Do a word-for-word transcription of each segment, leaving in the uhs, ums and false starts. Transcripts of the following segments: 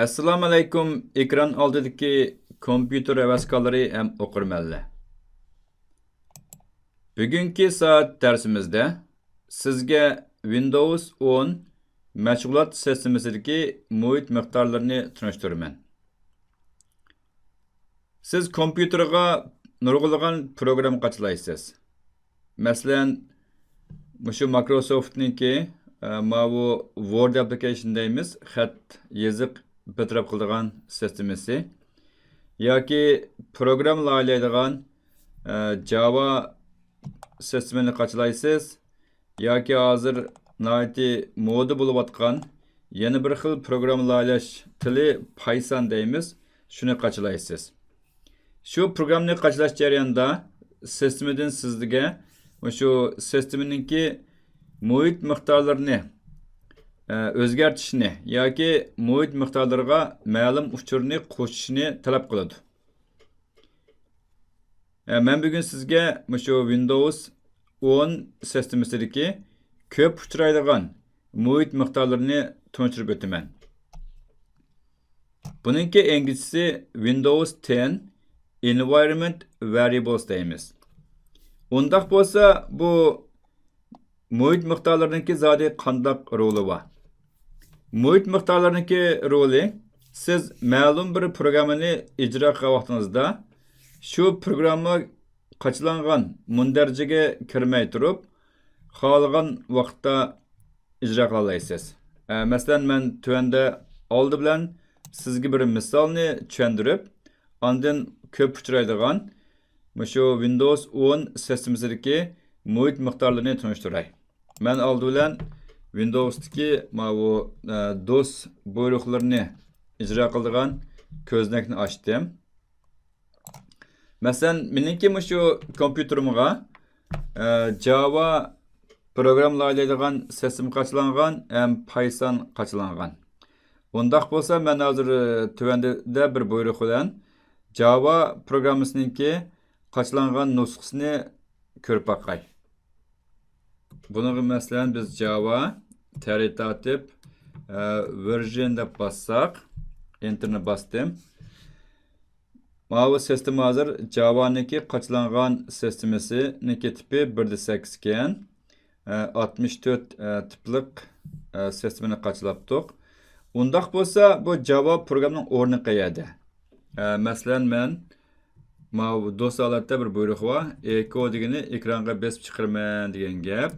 ئەسسالامۇئەلەيكۇم، ئېكران ئالدىدىكى كومپيۇتېر ھەۋەسكارلىرى ھەم ئوقۇرمەنلەر. بۈگۈنكى سائەت دەرسىمىزدە سىزگە ۋىندوۋس ئون مەشغۇلات سىستېمىسىدىكى مۇھىت مىقدارلىرىنى تونۇشتۇرىمەن. سىز كومپيۇتېرغا نۇرغۇنلىغان پروگرامما قاچىلايسىز. مەسىلەن، مۇشۇ مايكروسوفتنىڭكى، ئە، ماۋۇ ۋورد ئەپلىكېيشن دەيمىز، خەت، يېزىق بىر تەرەپ قىلىدىغان سىستېمىسى ياكى پروگرامما لايىھەلەيدىغان، ئە، جاۋا سىستېمىنى قاچىلايسىز. ياكى ھازىر ناھايىتى مودا بولۇۋاتقان يەنە بىر خىل پروگرامما لايىھەلەش تىلى پايسان دەيمىز، شۇنى قاچىلايسىز. شۇ پروگراممىنى قاچىلاش جەريانىدا سىستېمىدىن سىزگە مۇشۇ سىستېمىنىڭكى مۇھىت مىقدارلىرىنى، ئە، ئۆزگەرتىشنى ياكى مۇھىت مىقدارلىرىغا مەلۇم ئۇچۇرنى قوشۇشنى تەلەپ قىلىدۇ. ئە، مەن بۈگۈن سىزگە مۇشۇ ۋىندوۋس ئون سىستېمىسىدىكى كۆپ ئۇچرايدىغان مۇھىت مىقدارلىرىنى تونۇشتۇرۇپ ئۆتىمەن. بۇنىڭكى ئىنگلىزچىسى ۋىندوۋس تېن ئېنۋايرونمېنت ۋەرىيبلس دەيمىز. ئۇنداق بولسا، بۇ مۇھىت مىقدارلىرىنىڭكى زادى قانداق رولى بار؟ مۇھىت مىقدارلىرىنىڭكى رولى، سىز مەلۇم بىر پروگراممىنى ئىجرا قىلغان ۋاقتىڭىزدا، شۇ پروگرامما قاچىلانغان مۇندەرىجىگە كىرمەي تۇرۇپ، خالىغان ۋاقىتتا ئىجرا قىلالايسىز. ئە، مەسىلەن، مەن تۆۋەندە ئالدى بىلەن سىزگە بىر مىسالنى چۈشەندۈرۈپ، ئاندىن كۆپ ئۇچرايدىغان مۇشۇ ۋىندوۋس ئون سىستېمىسىدىكى مۇھىت مىقدارلىرىنى تونۇشتۇراي. مەن ئالدى بىلەن ۋىندوۋستىكى ماۋۇ، ئە، دوس بۇيرۇقلىرىنى ئىجرا قىلىدىغان كۆزنەكنى ئاچتىم. مەسىلەن، مېنىڭكى مۇشۇ كومپيۇتېرىمغا، ئە، جاۋا پروگرامما لايىھەلەيدىغان سىستېما قاچىلانغان ھەم پايسان قاچىلانغان. ئۇنداق بولسا، مەن ھازىر، ئە، تۆۋەندە بىر بۇيرۇق بىلەن جاۋا پروگراممىسىنىڭكى قاچىلانغان نۇسخىسىنى كۆرۈپ باقاي. بۇنىڭغا مەسىلەن بىز جاۋا تەرى تارتىپ، ئە، ۋېرژن دەپ باسساق، ئېنتېرنى باستىم. ماۋۇ سىستېما ھازىر جاۋانىڭكى قاچىلانغان سىستېمىسىنىڭكى تىپى بىر دە سەككىز ئىكەن. ئە، ئاتمىش تۆت، ئە، تىپلىق، ئە، سىستېمىنى قاچىلاپتۇق. ئۇنداق بولسا، بۇ جاۋا پروگرامنىڭ ئورنى قەيەردە؟ ئە، مەسىلەن، مەن ماۋۇ دوس ھالەتتە بىر بۇيرۇق بار. ئېكو دېگىنى ئېكرانغا بېسىپ چىقىرىمەن دېگەن گەپ.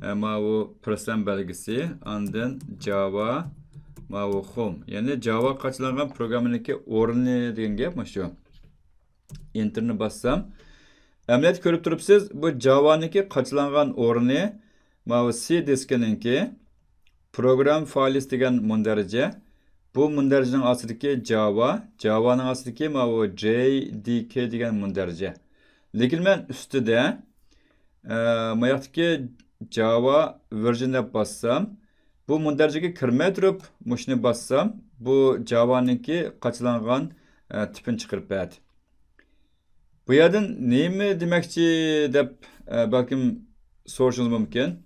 ئە، ماۋۇ پىرسەن بەلگىسى، ئاندىن جاۋا، ماۋۇ خوم. يەنى جاۋا قاچىلانغان پروگراممىنىڭكى ئورنى دېگەن گەپ مۇشۇ. ئېنتېرنى باссام، ئەمەلىيەتتە كۆرۈپ تۇرۇپسىز، بۇ جاۋانىڭكى قاچىلانغان ئورنى ماۋۇ سى دىسكىنىڭكى پروگرام فايلس دېگەن مۇندەرىجە. بۇ مۇندەرىجىنىڭ ئاستىدىكى جاۋا، جاۋانىڭ ئاستىدىكى ماۋۇ جەي دى كەي دېگەن مۇندەرىجە. لېكىن مەن ئۈستىدە، ئە، ماياقتىكى جاۋا ۋېرژن دەپ باسسام، بۇ مۇندەرىجىگە كىرمەي تۇرۇپ مۇشۇنى باسسام، بۇ جاۋانىڭكى قاچىلانغان، ئە، تىپىنى چىقىرىپ بەردى. بۇ يەردىن نېمە دېمەكچى دەپ، ئە، بەلكىم سورىشىڭىز مۇمكىن.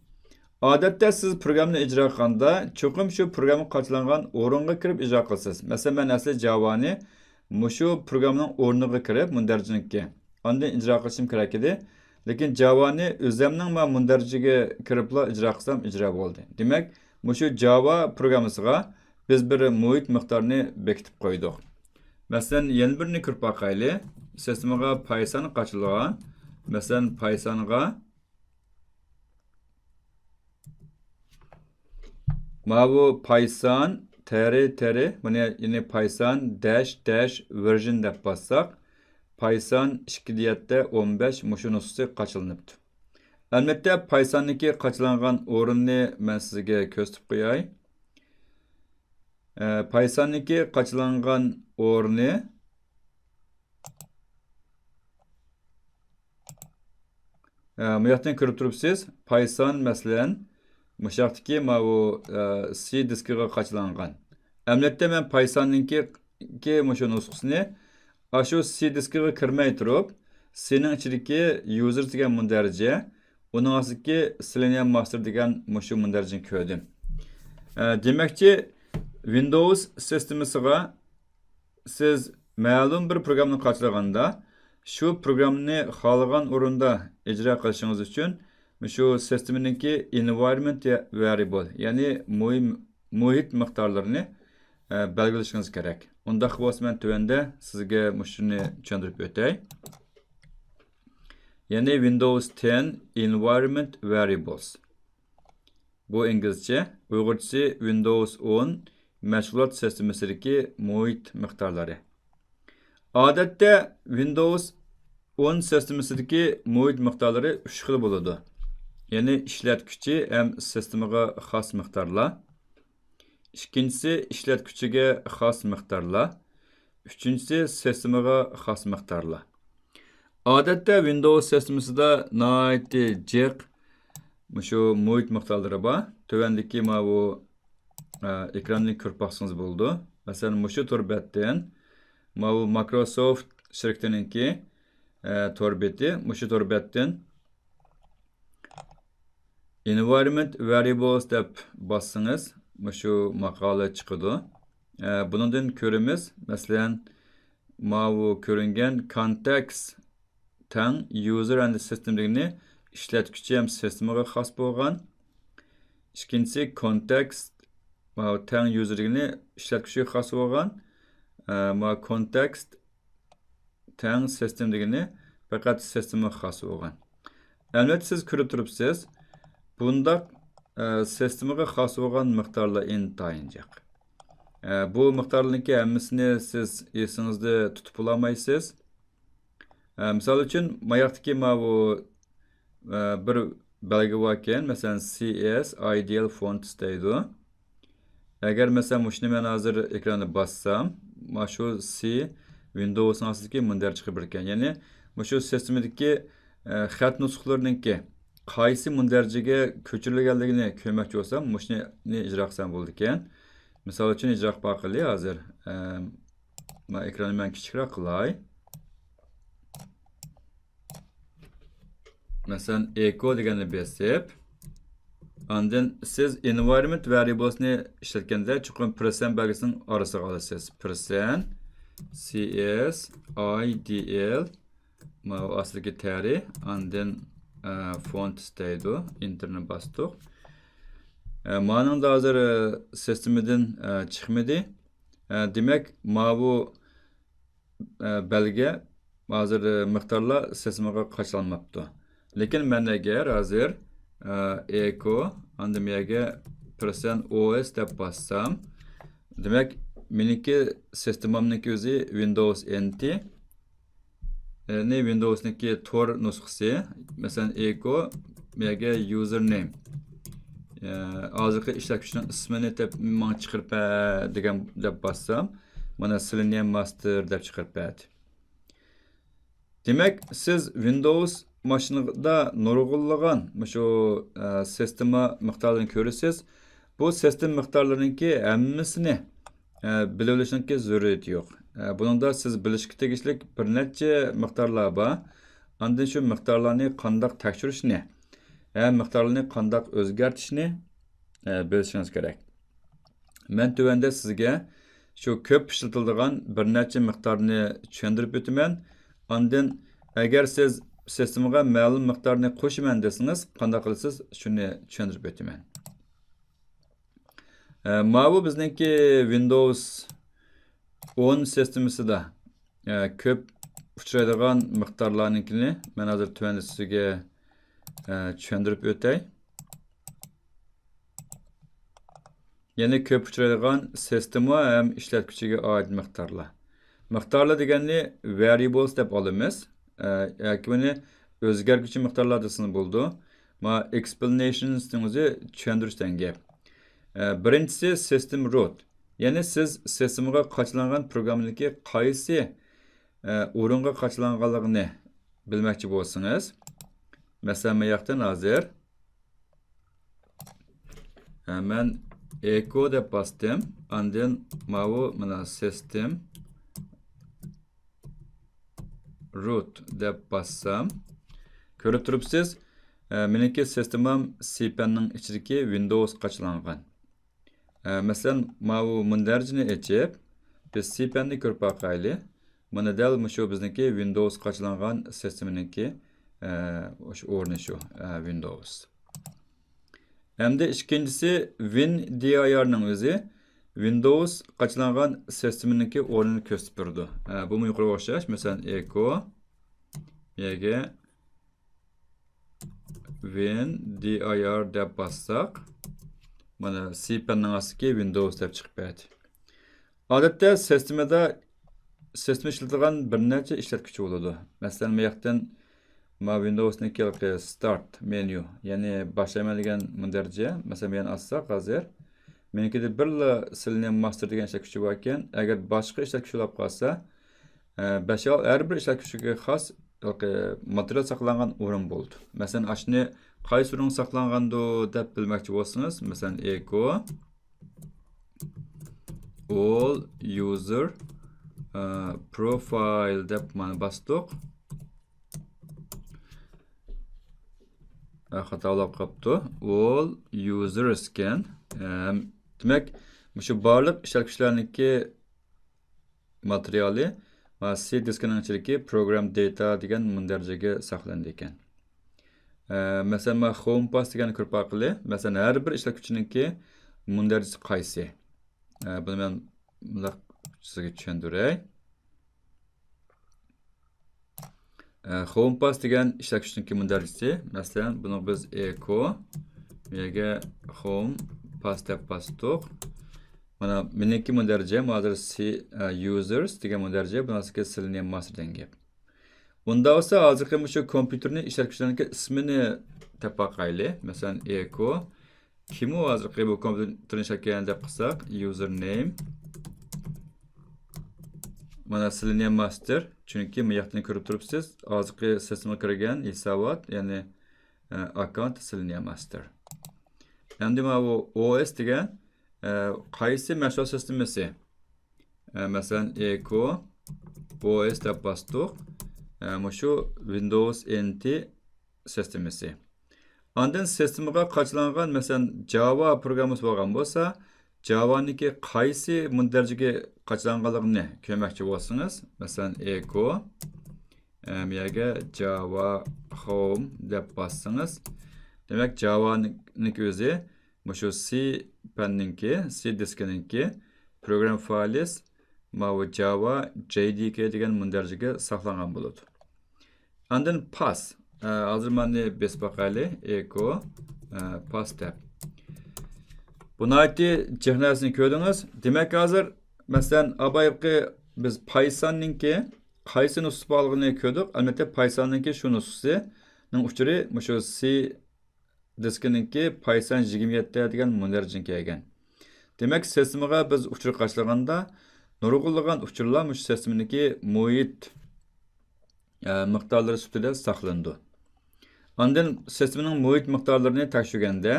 ئادەتتە سىز پروگراممىنى ئىجرا قىلغاندا، چوقۇم شۇ پروگرامما قاچىلانغان ئورۇنغا كىرىپ ئىجرا قىلىسىز. مەسىلەن، مەن ئەسلى جاۋانى مۇشۇ پروگراممىنىڭ ئورنىغا كىرىپ، مۇندەرىجىنىڭكى، ئاندىن ئىجرا قىلىشىم كېرەك ئىدى. لېكىن جاۋانى ئۆزەمنىڭ مانا مۇندەرىجىگە كىرىپلا ئىجرا قىلسام ئىجرا بولدى. دېمەك، مۇشۇ جاۋا پروگراممىسىغا بىز بىر مۇھىت مىقدارنى بېكىتىپ قويدۇق. مەسىلەن، يەنە بىرنى كۆرۈپ باقايلى. سىستېمىغا پايسان قاچىلىغان. مەسىلەن، پايسانغا ماۋۇ پايسان تېرى تېرى، بۇنى يەنى پايسان دەش دەش ۋېرژن دەپ باسساق، پايسان ئىككى دە يەتتە ئون بەش مۇشۇ نۇسخىسى قاچىلىنىپتۇ. ئەلۋەتتە، پايساننىڭكى قاچىلانغان ئورنىنى مەن سىزگە كۆرسىتىپ قوياي. ئە، پايساننىڭكى قاچىلانغان ئورنى، ئە، مۇياقتىن كۆرۈپ تۇرۇپسىز، پايسان، مەسىلەن، مۇشۇياقتىكى ماۋۇ، ئە، سى دىسكىغا قاچىلانغان. ئەمەلىيەتتە مەن پايساننىڭكى، كى مۇشۇ نۇسخىسىنى ئاشۇ سى دىسكىغا كىرمەي تۇرۇپ، سىنىڭ ئىچىدىكى يۇزېرس دېگەن مۇندەرىجە، ئۇنىڭ ئاستىدىكى سېلېنىيۇم ماستېر دېگەن مۇشۇ مۇندەرىجىنى كۆردۈم. ئە، دېمەكچى، ۋىندوۋس سىستېمىسىغا سىز مەلۇم بىر پروگرامنى قاچىلىغاندا، شۇ پروگرامنى خالىغان ئورۇندا ئىجرا قىلىشىڭىز ئۈچۈن مۇشۇ سىستېمىنىڭكى ئېنۋايرونمېنت ۋەرىيبل، يەنى مۇھىم، مۇھىت مىقدارلىرىنى، ئە، بەلگىلىشىڭىز كېرەك. ئۇنداق بولسا مەن تۆۋەندە سىزگە مۇشۇنى چۈشەندۈرۈپ ئۆتەي. يەنى ۋىندوۋس تەن ئېنۋايرونمېنت ۋەرىيبلس. بۇ ئىنگلىزچە، ئۇيغۇرچىسى ۋىندوۋس ئون مەشغۇلات سىستېمىسىدىكى مۇھىت مىقدارلىرى. ئادەتتە ۋىندوۋس ئون سىستېمىسىدىكى مۇھىت مىقدارلىرى ئۈچ خىل بولىدۇ. يەنى ئىشلەتكۈچى ھەم سىستېمىغا خاس مىقدارلار. ئىككىنچىسى ئىشلەتكۈچىگە خاس مىقدارلار. ئۈچىنچىسى سىستېمىغا خاس مىقدارلار. ئادەتتە ۋىندوۋس سىستېمىسىدا ناھايىتى جىق مۇشۇ مۇھىت مىقدارلىرى بار. تۆۋەندىكى ماۋۇ، ئە، ئېكراننى كۆرۈپ باقسىڭىز بولىدۇ. مەسىلەن، مۇشۇ تور بەتتىن، ماۋۇ مايكروسوفت شىركىتىنىڭكى، ئە، تور بېتى، مۇشۇ تور بەتتىن ئېنۋايرونمېنت ۋەرىيبلس دەپ باسسىڭىز، مۇشۇ ماقالە چىقىدۇ. ئە، بۇنىڭدىن كۆرىمىز، مەسىلەن، ماۋۇ كۆرۈنگەن كونتېكست تەڭ يۇزېر ئەند سىستېم دېگىنى ئىشلەتكۈچى ھەم سىستېمىغا خاس بولغان. ئىككىنچىسى كونتېكست، ماۋۇ تەڭ يۇزېر دېگىنى ئىشلەتكۈچىگە خاس بولغان. ئە، ماۋۇ كونتېكست تەڭ سىستېم دېگىنى پەقەت سىستېمىغا خاس بولغان. ئەلۋەتتە، سىز كۆرۈپ تۇرۇپسىز، بۇنداق، ئە، سىستېمىغا خاس بولغان مىقدارلار ئىنتايىن جىق. ئە، بۇ مىقدارلارنىڭكى ھەممىسىنى سىز ئېسىڭىزدە تۇتۇپ بولالمايسىز. ئە، مىسال ئۈچۈن، ماياقتىكى ماۋۇ، ئە، بىر بەلگە باركەن، مەسىلەن، سى ئېس ئايدىيەل فونتس دەيدۇ. ئەگەر، مەسىلەن، مۇشۇنى مەن ھازىر ئېكراندا باسسام، مانا شۇ سى ۋىندوۋسنىڭ ئاستىدىكى مۇندەر چىقىپ بېرىدىكەن. يەنى، مۇشۇ سىستېمىدىكى، ئە، خەت نۇسخىلىرىنىڭكى قايسى مۇندەرىجىگە كۆچۈرۈلگەنلىكىنى كۆرمەكچى بولسام، مۇشۇنى ئىجرا قىلسام بولىدىكەن. مىسال ئۈچۈن، ئىجرا قىلىپ باقىلى ھازىر. ئە، مانا ئېكراننى مەن كىچىكرەك قىلاي. مەسىلەن، ئېكو دېگەننى بېسىپ، ئاندىن سىز ئېنۋايرونمېنت ۋەرىيبلسنى ئىشلەتكەندە، چوقۇم پىرسەنت بەلگىسىنىڭ ئارىسىغا ئالىسىز. پىرسەنت، سى ئېس ئاي دى ئېل، ماۋۇ ئاستىدىكى تەرى، ئاندىن، ئە، فونتس دەيدۇ، ئېنتېرنى باستۇق. ئە، مانىڭدا ھازىر، ئە، سىستېمىدىن، ئە، چىقمىدى. ئە، دېمەك، ماۋۇ، ئە، بەلگە ھازىر، ئە، مىقدارلار سىستېمىغا قاچىلانماپتۇ. لېكىن مەن ئەگەر ھازىر، ئە، ئېكو، ئاندىن بۇ يەرگە پىرسەنت ئو ئېس دەپ باسسام، دېمەك، مېنىڭكى سىستېمامنىڭكى ئۆزى ۋىندوۋس ئېن تى، يەنى ۋىندوۋسنىڭكى تور نۇسخىسى، مەسىلەن، ئېكو، بۇ يەرگە يۇزېر نېيم، ئە، ھازىرقى ئىشلەتكۈچىنىڭ ئىسمىنى دەپ ماڭا چىقىرىپ بەر دېگەن دەپ باسسام، مانا سېلېنىيەم ماستېر دەپ چىقىرىپ بەردى. دېمەك، سىز ۋىندوۋس ماشىنىدا نۇرغۇنلىغان مۇشۇ، ئە، سىستېما مىقدارلىرىنى كۆرىسىز. بۇ سىستېما مىقدارلىرىنىڭكى ھەممىسىنى، ئە، بىلىۋېلىشنىڭكى زۆرۈرىيىتى يوق. ئە، بۇنىڭدا سىز بىلىشكە تېگىشلىك بىر نەچچە مىقدارلار بار. ئاندىن شۇ مىقدارلارنى قانداق تەكشۈرۈشنى ھەم مىقدارلارنى قانداق ئۆزگەرتىشنى، ئە، بىلىشىڭىز كېرەك. مەن تۆۋەندە سىزگە شۇ كۆپ ئىشلىتىلىدىغان بىر نەچچە مىقدارنى چۈشەندۈرۈپ ئۆتىمەن. ئاندىن ئەگەر سىز سىستېمىغا مەلۇم مىقدارنى قوشىمەن دېسىڭىز، قانداق قىلىسىز، شۇنى چۈشەندۈرۈپ ئۆتىمەن. ئە، ماۋۇ بىزنىڭكى ۋىندوۋس ئون سىستېمىسىدا، ئە، كۆپ ئۇچرايدىغان مىقدارلارنىڭكىنى مەن ھازىر تۆۋەندە سىزگە، ئە، چۈشەندۈرۈپ ئۆتەي. يەنى كۆپ ئۇچرايدىغان سىستېما ھەم ئىشلەتكۈچىگە ئائىت مىقدارلار. مىقدارلار دېگەننى ۋەرىيبلس دەپ ئالىمىز. ئە، ياكى بۇنى ئۆزگەرگۈچى مىقدارلار دېسىڭىز بولىدۇ. ما ئېكسپلېنېيشنسنىڭ ئۆزى چۈشەندۈرۈش دېگەن گەپ. ئە، بىرىنچىسى سىستېم روت. يەنى سىز سىستېمىغا قاچىلانغان پروگراممىنىڭكى قايسى، ئە، ئورۇنغا قاچىلانغانلىقىنى بىلمەكچى بولسىڭىز، مەسىلەن، مەن ياقتىن ھازىر، ئە، مەن ئېكو دەپ باستىم. ئاندىن ماۋۇ مانا سىستېم روت دەپ باسسام، كۆرۈپ تۇرۇپسىز، ئە، مېنىڭكى سىستېمام سىپەننىڭ ئىچىدىكى ۋىندوۋس قاچىلانغان. ئە، مەسىلەن، ماۋۇ مۇندەرىجىنى ئېچىپ، بىز سى پەننى كۆرۈپ باقايلى. مانا دەل مۇشۇ بىزنىڭكى ۋىندوۋس قاچىلانغان سىستېمىنىڭكى، ئە، شۇ ئورنى شۇ، ئە، ۋىندوۋس. ئەمدى ئىككىنچىسى، ۋىن دى ئاي ئارنىڭ ئۆزى ۋىندوۋس قاچىلانغان سىستېمىنىڭكى ئورنىنى كۆرسىتىپ بېرىدۇ. ئە، بۇمۇ يۇقىرىغا ئوخشاش. مەسىلەن، ئېكو يەگە ۋىن دى ئاي ئار دەپ باسساق، مانا سى پەننىڭ ئاستىدىكى ۋىندوۋس دەپ چىقىپ بەردى. ئادەتتە سىستېمىدا، سىستېما ئىشلىتىدىغان بىر نەچچە ئىشلەتكۈچى بولىدۇ. مەسىلەن، بۇ ياقتىن ما ۋىندوۋسنىڭكى ھېلىقى ستارت مېنيۇ، يەنى باشلايمەن دېگەن مۇندەرىجە. مەسىلەن، بۇ يەرنى ئاچساق ھازىر، مېنىڭكىدە بىرلا سېلېنىيۇم ماستېر دېگەن ئىشلەتكۈچى بار ئىكەن. ئەگەر باشقا ئىشلەتكۈچى بولۇپ قالسا، ئە، بەشىئال ھەر بىر ئىشلەتكۈچىگە خاس ھېلىقى ماتېرىيال ساقلانغان ئورۇن بولىدۇ. مەسىلەن، ئاشۇنى قايسى ئورۇنغا ساقلانغاندۇ دەپ بىلمەكچى بولسىڭىز، مەسىلەن، ئېكو ئول يۇزېر، ئە، پروفايل دەپ مانا باستۇق. ئە، خاتالىق قاپتۇ. ئول يۇزېرس ئىكەن. ئەم، دېمەك، مۇشۇ بارلىق ئىشلەتكۈچىلەرنىڭكى ماتېرىيالى ما سى دىسكىنىڭ ئىچىدىكى پروگرام دېتا دېگەن مۇندەرىجىگە ساقلىنىدىكەن. ئە، مەسىلەن، ما ھوم پاس دېگەننى كۆرۈپ باقىلى. مەسىلەن، ھەر بىر ئىشلەتكۈچىنىڭكى مۇندەرىجىسى قايسى؟ ئە، بۇنى مەن مۇنداق سىزگە چۈشەندۈرەي. ئە، ھوم پاس دېگەن ئىشلەتكۈچىنىڭكى مۇندەرىجىسى، مەسىلەن، بۇنى بىز ئېكو، بۇ يەرگە ھوم پاس دەپ باستۇق. مانا، مېنىڭكى مۇندەرىجەم ھازىر سى، ئە، يۇزېرس دېگەن مۇندەرىجە، بۇنىڭ ئاستىدىكى سېلېنىيۇم ماستېر دېگەن گەپ. ئۇنداق بولسا، ھازىرقى مۇشۇ كومپيۇتېرنى ئىشلەتكۈچىلەرنىڭكى ئىسمىنى تېپىپ باقايلى. مەسىلەن، ئېكو. كىم ئۇ ھازىرقى بۇ كومپيۇتېرنى ئىشلەتكەن دەپ قىلساق، يۇزېر نېيم. مانا سېلېنىيۇم ماستېر. چۈنكى مۇ ياقتىن كۆرۈپ تۇرۇپسىز، ھازىرقى سىستېمىغا كىرگەن ھېسابات، يەنى، ئە، ئاككاونت سېلېنىيۇم ماستېر. ئەمدى ماۋۇ ئو ئېس دېگەن، ئە، قايسى مەشغۇلات سىستېمىسى؟ ئە، مەسىلەن، ئېكو ئو ئېس دەپ باستۇق. ئە، مۇشۇ ۋىندوۋس ئېن تى سىستېمىسى. ئاندىن سىستېمىغا قاچىلانغان، مەسىلەن، جاۋا پروگراممىسى بولغان بولسا، جاۋانىڭكى قايسى مۇندەرىجىگە قاچىلانغانلىقىنى كۆرمەكچى بولسىڭىز، مەسىلەن، ئېكو، ئەم، يەرگە جاۋا ھوم دەپ باسسىڭىز، دېمەك، جاۋانىڭكى ئۆزى مۇشۇ سى پەننىڭكى، سى دىسكىنىڭكى پروگرام فايلىس ماۋۇ جاۋا جەي دى كەي دېگەن مۇندەرىجىگە ساقلانغان بولىدۇ. ئاندىن پاس. ئە، ھازىر مانا بېسىپ باقايلى. ئېكو، ئە، پاس دەپ. بۇ ناھايىتى جىق نەرسىنى كۆردىڭىز. دېمەك، ھازىر، مەسىلەن، ئاۋۋالقى بىز پايساننىڭكى قايسى نۇسخىسى بارلىقىنى كۆردۇق. ئەلۋەتتە، پايساننىڭكى شۇ نۇسخىسىنىڭ ئۇچۇرى مۇشۇ سى دىسكىنىڭكى پايسان يىگىرمە يەتتە دېگەن مۇندەرىجىگە كەلگەن. دېمەك، سىستېمىغا بىز ئۇچۇر قاچىلىغاندا، نۇرغۇنلىغان ئۇچۇرلار مۇشۇ سىستېمىنىڭكى مۇھىت، ئە، مىقدارلىرى سۈپىتىدە ساقلىنىدۇ. ئاندىن سىستېمىنىڭ مۇھىت مىقدارلىرىنى تەكشۈرگەندە،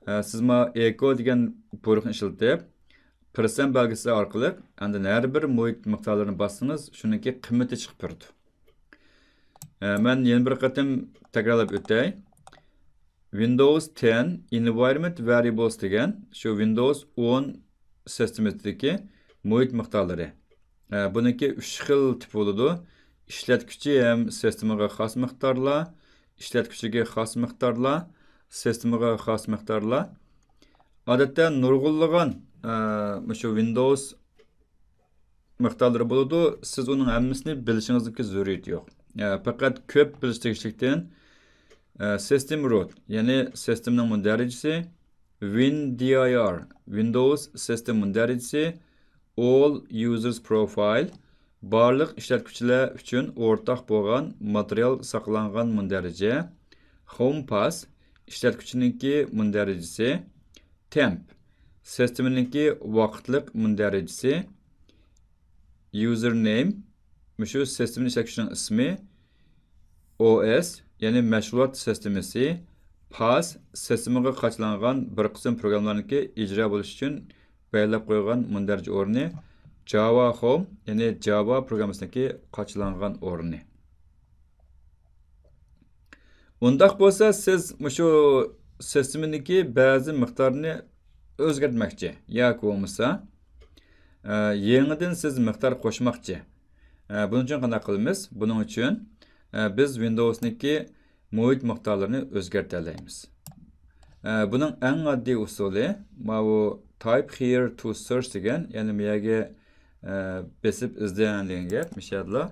ئە، سىز ما ئېكو دېگەن بۇيرۇقنى ئىشلىتىپ، پىرسەنت بەلگىسى ئارقىلىق ئاندىن ھەر بىر مۇھىت مىقدارلىرىنى باسسىڭىز، شۇنىڭكى قىممىتى چىقىپ تۇرىدۇ. ئە، مەن يەنە بىر قېتىم تەكرارلاپ ئۆتەي. ۋىندوۋس تەن ئېنۋايرونمېنت ۋەرىيبلس دېگەن شۇ ۋىندوۋس ئون سىستېمىسىدىكى مۇھىت مىقدارلىرى. ئە، بۇنىڭكى ئۈچ خىل تىپ بولىدۇ. ئىشلەتكۈچى ھەم سىستېمىغا خاس مىقدارلار، ئىشلەتكۈچىگە خاس مىقدارلار، سىستېمىغا خاس مىقدارلار. ئادەتتە نۇرغۇنلىغان، ئە، مۇشۇ ۋىندوۋس مىقدارلىرى بولىدۇ. سىز ئۇنىڭ ھەممىسىنى بىلىشىڭىزنىڭكى زۆرۈرىيىتى يوق. ئە، پەقەت كۆپ بىلىش تېگىشلىكتىن، ئە، سىستېم روت، يەنى سىستېمنىڭ مۇندەرىجىسى، ۋىن دى ئاي ئار، ۋىندوۋس سىستېم مۇندەرىجىسى، ئول يۇزېرس پروفايل، بارلىق ئىشلەتكۈچىلەر ئۈچۈن ئورتاق بولغان ماتېرىيال ساقلانغان مۇندەرىجە، ھوم پاس، ئىشلەتكۈچىنىڭكى مۇندەرىجىسى، تېمپ، سىستېمىنىڭكى ۋاقىتلىق مۇندەرىجىسى، يۇزېر نېيم، مۇشۇ سىستېمىنى ئىشلەتكۈچىنىڭ ئىسمى، ئو ئېس، يەنى مەشغۇلات سىستېمىسى، پاس، سىستېمىغا قاچىلانغان بىر قىسىم پروگراممىلارنىڭكى ئىجرا بولۇشى ئۈچۈن بەلگىلەپ قويغان مۇندەرىجە ئورنى، جاۋا ھوم، يەنى جاۋا پروگراممىسىنىڭكى قاچىلانغان ئورنى. ئۇنداق بولسا، سىز مۇشۇ سىستېمىدىكى بەزى مىقدارنى ئۆزگەرتمەكچى ياكى بولمىسا، ئە، يېڭىدىن سىز مىقدار قوشماقچى. ئە، بۇنىڭ ئۈچۈن قانداق قىلىمىز؟ بۇنىڭ ئۈچۈن، ئە، بىز ۋىندوۋسنىڭكى مۇھىت مىقدارلىرىنى ئۆزگەرتەلەيمىز. ئە، بۇنىڭ ئەڭ ئاددىي ئۇسۇلى ماۋۇ type here to search دېگەن، يەنى بۇ يەرگە، ئە، بېسىپ ئىزدەڭ دېگەن گەپ. مۇشۇ يەردىلا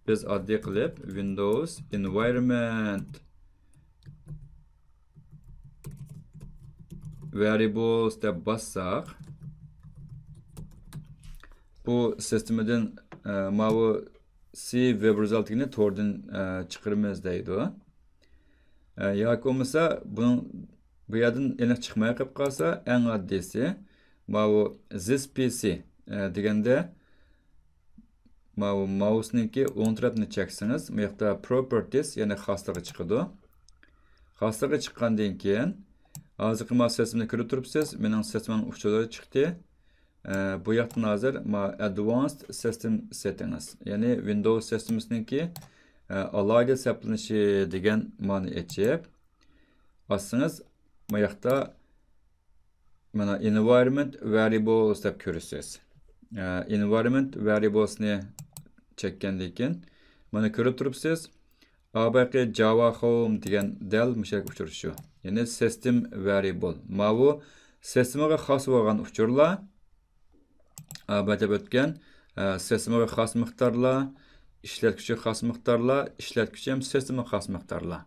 بىز ئاددىي قىلىپ Windows environment variables دەپ باسساق، بۇ سىستېمىدىن، ئە، ماۋۇ C veb result دېگىنى توردىن، ئە، چىقىرىمىز دەيدۇ. ئە، ياكى بولمىسا بۇنىڭ بۇ يەردىن ئېنىق چىقماي قېلىپ قالسا، ئەڭ ئاددىيسى ماۋۇ this P C، ئە، دېگەندە ماۋۇ ماۋسنىڭكى ئوڭ تەرەپنى چەكسىڭىز، بۇ ياقتا properties، يەنى خاسلىقى چىقىدۇ. خاسلىقى چىققاندىن كېيىن، ھازىرقى ماۋۇ سىستېمىنى كۆرۈپ تۇرۇپسىز، مېنىڭ سىستېمامنىڭ ئۇچۇرلىرى چىقتى. ئە، بۇ ياقتىن ھازىر ما advanced system settings، يەنى Windows سىستېمىسىنىڭكى، ئە، ئالاھىدە سەپلىنىشى دېگەن مانى ئېچىپ، ئاچسىڭىز، ما ياقتا مانا environment variables دەپ كۆرىسىز. ئە، environment variables نى چەككەندىن كېيىن، مانا كۆرۈپ تۇرۇپسىز، ئاباقى Java Home دېگەن دەل مۇشۇ يەرگە ئۇچرىشىشى. يەنى system variable. ماۋۇ سىستېمىغا خاس بولغان ئۇچۇرلار، ئاباقى دەپ ئۆتكەن، ئە، سىستېمىغا خاس مىقدارلار، ئىشلەتكۈچىگە خاس مىقدارلار، ئىشلەتكۈچى ھەم سىستېمىغا خاس مىقدارلار.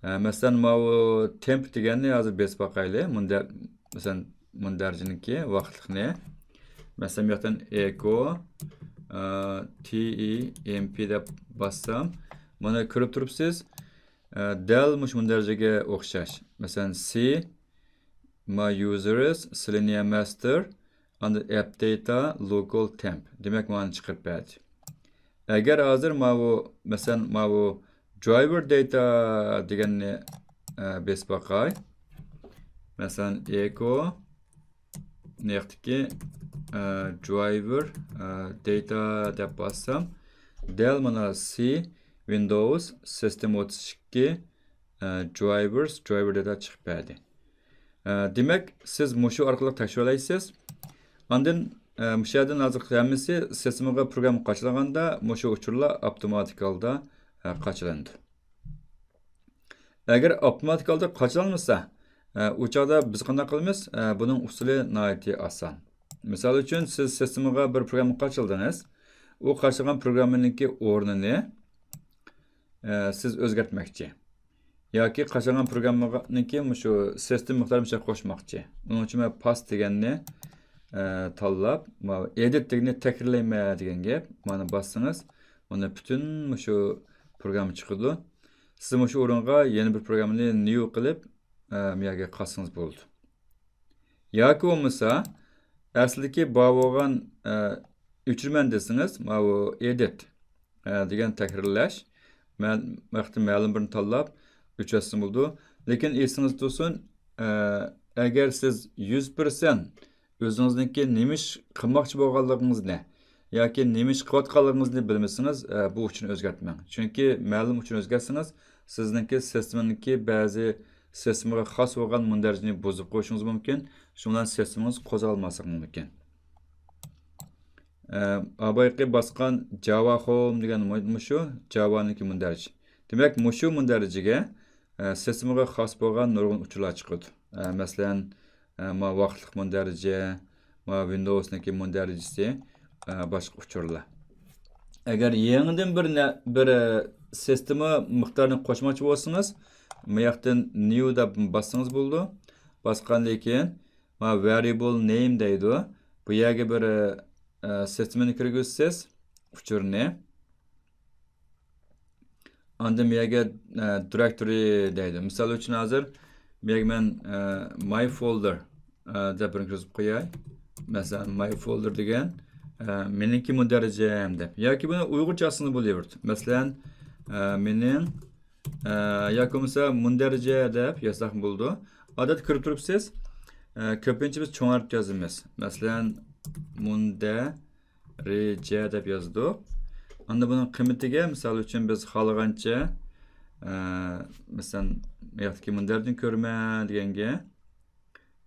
ئە، مەسىلەن، ماۋۇ temp دېگەننى ھازىر بېسىپ باقايلى. مۇندە، مەسىلەن، مۇندەرىجىنىڭكى ۋاقىتلىقنى. مەسىلەن، بۇ ياقتىن echo، ئە، temp دەپ باسسام، مانا كۆرۈپ تۇرۇپسىز، ئە، دەل مۇشۇ مۇندەرىجىگە ئوخشاش. مەسىلەن، C، my users، Selenium master، ئاندىن app data، local temp. دېمەك، مانا چىقىرىپ بەردى. ئەگەر ھازىر ماۋۇ، مەسىلەن، ماۋۇ driver data دېگەننى، ئە، بېسىپ باقاي. مەسىلەن، echo نېقىتتىكى، ئە، driver، ئە، data دەپ باسسام، دەل مانا C Windows سىستېم ئوتتۇز ئىككى، ئە، drivers، driver data چىقىپ بەردى. ئە، دېمەك، سىز مۇشۇ ئارقىلىق تەكشۈرەلەيسىز. ئاندىن، ئە، مۇشۇ يەردىن ھازىر ھەممىسى سىستېمىغا پروگرامما قاچىلانغاندا مۇشۇ ئۇچۇرلار ئاپتوماتىك ھالدا، ئە، قاچىلىنىدۇ. ئەگەر ئاپتوماتىك ھالدا قاچىلانمىسا، ئە، ئۇ چاغدا بىز قانداق قىلىمىز؟ ئە، بۇنىڭ ئۇسۇلى ناھايىتى ئاسان. مىسال ئۈچۈن، سىز سىستېمىغا بىر پروگرامما قاچىلىدىڭىز، ئۇ قاچىلانغان پروگراممىنىڭكى ئورنىنى، ئە، سىز ئۆزگەرتمەكچى. ياكى قاچىلانغان پروگراممىنىڭكى مۇشۇ سىستېم مىقدارىنى مۇشۇ يەرگە قوشماقچى. ئۇنىڭ ئۈچۈن مەن paste دېگەننى، ئە، تاللاپ، ماۋۇ edit دېگەننى تەكرارلايمەن دېگەن گەپ. مانا باسسىڭىز، مانا پۈتۈن مۇشۇ پروگرامما چىقىدۇ. سىز مۇشۇ ئورۇنغا يەنە بىر پروگراممىنى new قىلىپ، ئە، بۇ يەرگە قاتسىڭىز بولىدۇ. ياكى بولمىسا، ئەسلىدىكى بار بولغان، ئە، ئۆچۈرىمەن دېسىڭىز، ماۋۇ edit، ئە، دېگەن تەكرارلاش، مەن ۋاقتى مەلۇم بىرنى تاللاپ ئۆچۈرسىڭىز بولىدۇ. لېكىن ئېسىڭىزدە تۇرسۇن، ئە، ئەگەر سىز يۈز پىرسەنت ئۆزىڭىزنىڭكى نېمە ئىش قىلماقچى بولغانلىقىڭىزنى ياكى نېمە ئىش قىلىۋاتقانلىقىڭىزنى بىلمىسىڭىز، ئە، بۇ ئۇچۇرنى ئۆزگەرتمەڭ. چۈنكى مەلۇم ئۇچۇرنى ئۆزگەرتسىڭىز، سىزنىڭكى سىستېمىنىڭكى بەزى سىستېمىغا خاس بولغان مۇندەرىجىنى بۇزۇپ قويۇشىڭىز مۇمكىن. شۇنىڭ بىلەن سىستېمىڭىز قوزغالماسلىقى مۇمكىن. ئە، ئابايقى باسقان Java Home دېگەن مۇ-، مۇشۇ جاۋانىڭكى مۇندەرىجە. دېمەك، مۇشۇ مۇندەرىجىگە، ئە، سىستېمىغا خاس بولغان نۇرغۇن ئۇچۇرلار چىقىدۇ. ئە، مەسىلەن، ئە، ما ۋاقىتلىق مۇندەرىجە، ما ۋىندوۋسنىڭكى مۇندەرىجىسى، ئە، باشقا ئۇچۇرلار. ئەگەر يېڭىدىن بىر نە-، بىر، ئە، سىستېما مىقدارىنى قوشماقچى بولسىڭىز، ما ياقتىن new دەپ باسسىڭىز بولىدۇ. باسقاندىن كېيىن، ما variable name دەيدۇ. بۇ يەرگە بىر، ئە، سىستېمىنى كىرگۈزىسىز، ئۇچۇرنى. ئاندىن بۇ يەرگە، ئە، directory دەيدۇ. مىسال ئۈچۈن، ھازىر بۇ يەرگە مەن، ئە، my folder، ئە، دەپ بىرنى كىرگۈزۈپ قوياي. مەسىلەن، my folder دېگەن، ئە، مېنىڭكى مۇندەرىجەم دەپ. ياكى بۇنى ئۇيغۇرچە يازسىڭىز بولۇۋېرىدۇ. مەسىلەن، ئە، مېنىڭ، ئە، ياكى بولمىسا مۇندەرىجە دەپ يازساق بولىدۇ. ئادەتتە كۆرۈپ تۇرۇپسىز، ئە، كۆپىنچە بىز چوڭ ھەرپ يازىمىز. مەسىلەن، مۇندە رىجە دەپ يازدۇق. ئاندىن بۇنىڭ قىممىتىگە، مىسال ئۈچۈن، بىز خالىغانچە، ئە، مەسىلەن، ياقتىكى مۇندەردىن كۆرمە دېگەنگە،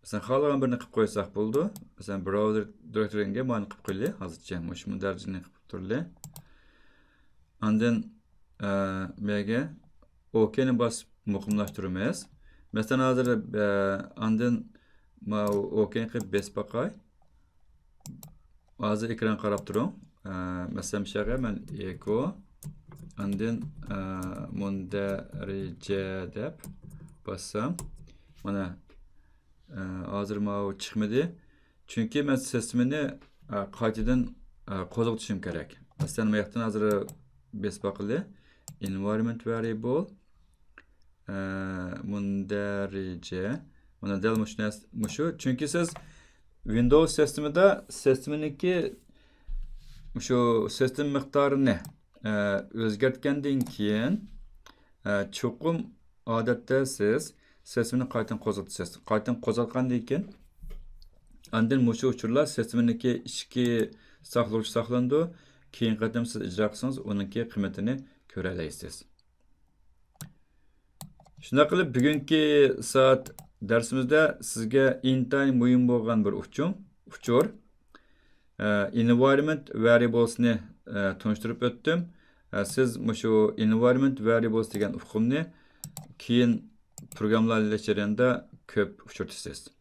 مەسىلەن، خالىغان بىرنى قىلىپ قويساق بولىدۇ. مەسىلەن، browser directoryىڭگە مانا قىلىپ قويلى، ھازىرچە مۇشۇ دەرىجىنى قىلىپ تۇرلى. ئاندىن، ئە، مەگە OK نى باسىپ مۇقىملاشتۇرىمىز. مەسىلەن، ھازىر، ئە، ئاندىن ماۋۇ OK نى قىلىپ بېسىپ باقاي. ھازىر ئېكران قاراپ تۇرۇڭ. ئە، مەسىلەن، مۇشۇ يەرگە مەن echo، ئاندىن، ئە، مۇندەرىجە دەپ باسسام، مانا، ئە، ھازىر ماۋۇ چىقمىدى. چۈنكى مەن سىستېمىنى، ئە، قايتىدىن، ئە، قوزغىتىشىم كېرەك. مەسىلەن، مۇ ياقتىن ھازىر بېسىپ باقىلى. Environment variable، ئە، مۇندەرىجە. مانا دەل مۇشۇ نەرسە، مۇشۇ. چۈنكى سىز Windows سىستېمىدا سىستېمىنىڭكى مۇشۇ سىستېما مىقدارىنى، ئە، ئۆزگەرتكەندىن كېيىن، ئە، چوقۇم ئادەتتە سىز سىستېمىنى قايتىدىن قوزغىتىسىز. قايتىدىن قوزغاتقاندىن كېيىن، ئاندىن مۇشۇ ئۇچۇرلار سىستېمىنىڭكى ئىچكى ساقلىغۇچى ساقلىنىدۇ. كېيىنكى قېتىم سىز ئىجرا قىلسىڭىز، ئۇنىڭكى قىممىتىنى كۆرەلەيسىز. شۇنداق قىلىپ، بۈگۈنكى سائەت دەرسىمىزدە سىزگە ئىنتايىن مۇھىم بولغان بىر ئۇچۇم، ئۇچۇر، ئە، environment variablesنى، ئە، تونۇشتۇرۇپ ئۆتتۈم. ئە، سىز مۇشۇ environment variables دېگەن ئۇقۇمنى كېيىن پروگراممىلار ئىشلەش جەريانىدا كۆپ ئۇچرىتىسىز.